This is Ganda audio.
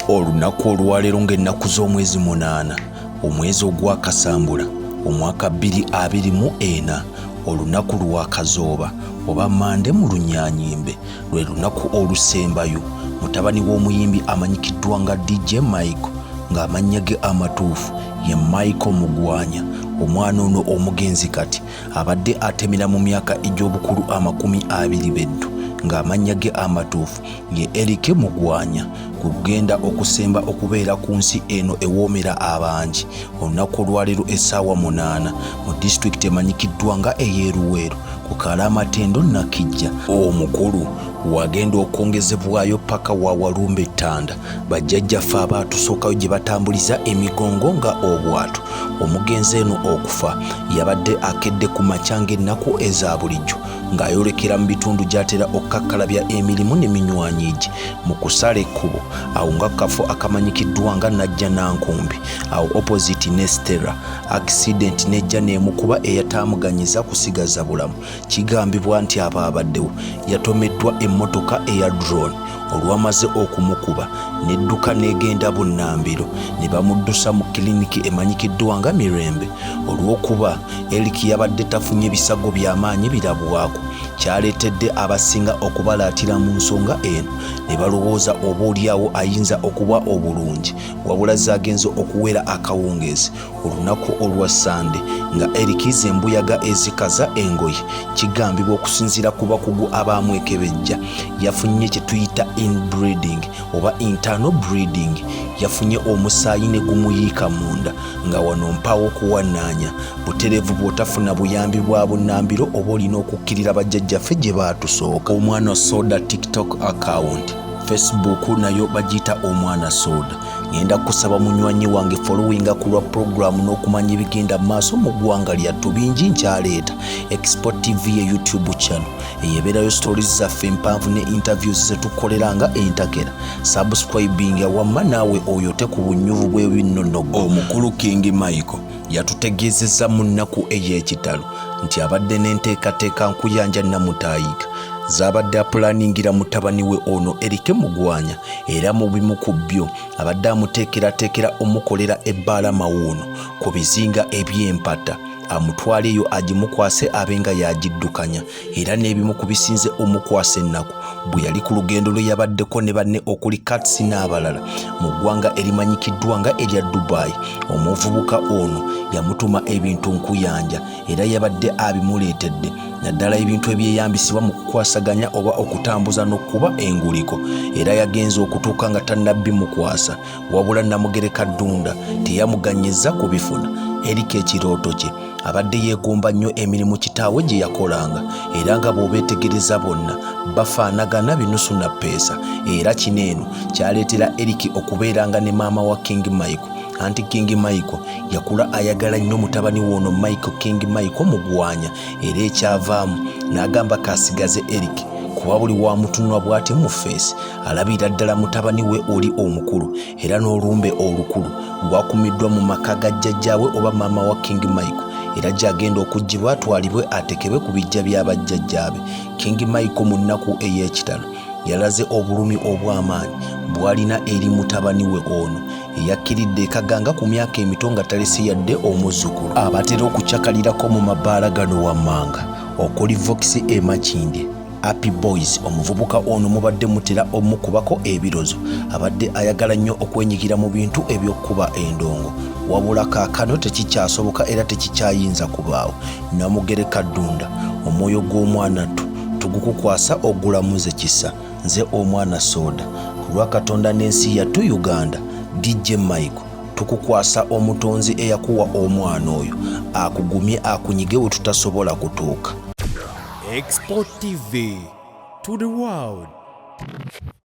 Olunaku olwaleero ng'ennaku z'omwezi 8 omwezi ogwa Kasambula omwaka 2024, olunaku lwa Kazooba oba Mande mu Lunyanyimbe, lwe lunaku olusembayo mutabani w'omuyimbi amanyikiddwa nga DJ Michael, ng'amannya ge amatuufu ye Michael Mugwanya. Omwana ono omugenzi kati abadde atemera mu myaka egy'obukulu 20 beddu, ng'amannya ge amatuufu ye Eric Mugwanya, kugenda okusemba okubeera ku nsi eno ewoomera abangi. Olunaku olwaleero essaawa 8 mu disitulikiti emanyikiddwa nga ey'eRuweero ku Kalamatendo Nakijja, omukulu wagenda okwongezebwayo paka wa Walumbe Ttanda, bajjajjaffe abaatusookayo gye batambuliza emigongo nga obwato. Omugenzi eno okufa yabadde akedde ku makya ng'ennaku eza bulijjo ng'ayolekera mu bitundu gy'atera okukakkalabya emirimu ne minywanyi gye. Mu kusala ekkubo awo nga kafo akamanyikiddwa nga Najja Nankumbi awo opposite ne Stella, accident nejja n'emukuba eyataamuganyiza kusigaza bulamu. Kigambibwa nti abaabaddewo yatomeddwa emmotoka eya drone, olwamaze okumukuba n'edduka n'egenda bunnambiro ne bamuddusa mu kiliniki emanyikiddwa nga Mirembe. Olw'okuba Eric yabadde tafunye bisago by'amaanyi birabwako, kyaleetedde abasinga okubalaatira mu nsonga eno ne balowooza oba oliawo ayinza okuba obulungi. Wabula zaagenze okuwera akawungeezi olunaku olwa Sande nga Eric zembuyaga ezikaza engoye. Kigambibwa okusinziira ku bakugu abamwekebejja, yafunye kye tuyita inbreeding oba internal bleeding, yafunye omusaayi ne gumuyiika munda, nga wano mpawo kuwannaanya butereevu. Bw'otafuna buyambi bwa bunnambiro oba olina okukkirira bajjajjaffe gye baatusooka. Omwana Soda TikTok account, Facebook nayo bagiyita Omwana Soda. Ngenda kusaba munywanyi wange followinga ku lwa puroguramu n'okumanya ebigenda mu maaso mu ggwanga lyattu. Bingi nkyaleeta. Export TV ye YouTube channel eyebeerayo stories zaffe empanvu ne interviews zetukolera nga entakera. Subscribing wamma naawe oyote ku bunyuvu bw'ebinnonogo. Omukulu King Michael yatutegeezezza mu nnaku ey'ekitalo nti abadde n'enteekateeka nkuyanja namutaayiga z'abadde apulaningira mutabani we ono Eric Mugwanya, era mu bimu ku byo abadde amuteekerateekera omukolera ebbaala mawuuno ku bizinga eby'Empata, amutwale eyo agimukwase abe nga yagiddukanya. Era n'ebimu ku bisinze omukwasa ennaku, bwe yali ku lugendo lwe yabaddeko ne banne okuli Kats n'abalala mu ggwanga erimanyikiddwa nga erya Dubai, omuvubuka ono yamutuma ebintu nkuyanja, era yabadde abimuleetedde naddala ebintu ebyeyambisibwa mu kukwasaganya oba okutambuza n'okukuba enguliko. Era yagenze okutuuka nga tannabbimukwasa, wabula Namugereka Ddunda teyamuganyizza kubifuna. Eriko ekirooto kye abadde yeegomba nnyo emirimu kitaawe gye yakolanga, era nga bw'obeetegereza bonna bafaanagana binusu na ppeesa. Era kino eno kyaleetera Eric okubeeranga ne maama wa King Michael, anti King Michael yakula ayagala nnyo mutabani we ono Michael King Michael Mugwanya, era ekyavaamu n'agamba kasigaze Eric kuba buli wamutunula bw'ati mu feesi alabira ddala mutabani we oli omukulu. Era n'olumbe olukulu lwakumiddwa mu maka ga jjajjaawe oba maama wa King Michael, era gy'agenda okuggyibwa atwalibwe atekebwe ku bijja bya bajjajjaabe. King Michael mu nnaku ey'ekitalo yalaze obulumi obw'amaanyi bw'alina eri mutabani we ono eyakkiridde ekaganga ku myaka emito nga talese yadde omuzzukulu. Abatera okucakalirako mu mabaala gano wammanga okuli Vox e Makindye, Happy Boys, omuvubuka ono mubadde mutera omukubako ebirozo, abadde ayagala nnyo okwenyigira mu bintu eby'okukuba endongo, wabula kaakano tekikyasoboka era tekikyayinza kubaawo. Namugereka Ddunda, omwoyo gw'omwana ttu tugukukwasa ogulamuze kisa. Nze Omwana Soda, ku lwa Katonda n'ensi yattu Uganda, DJ Michael, tukukwasa omutonzi eyakuwa omwana oyo, akugumye akunyige we tutasobola kutuuka. Export TV to the world.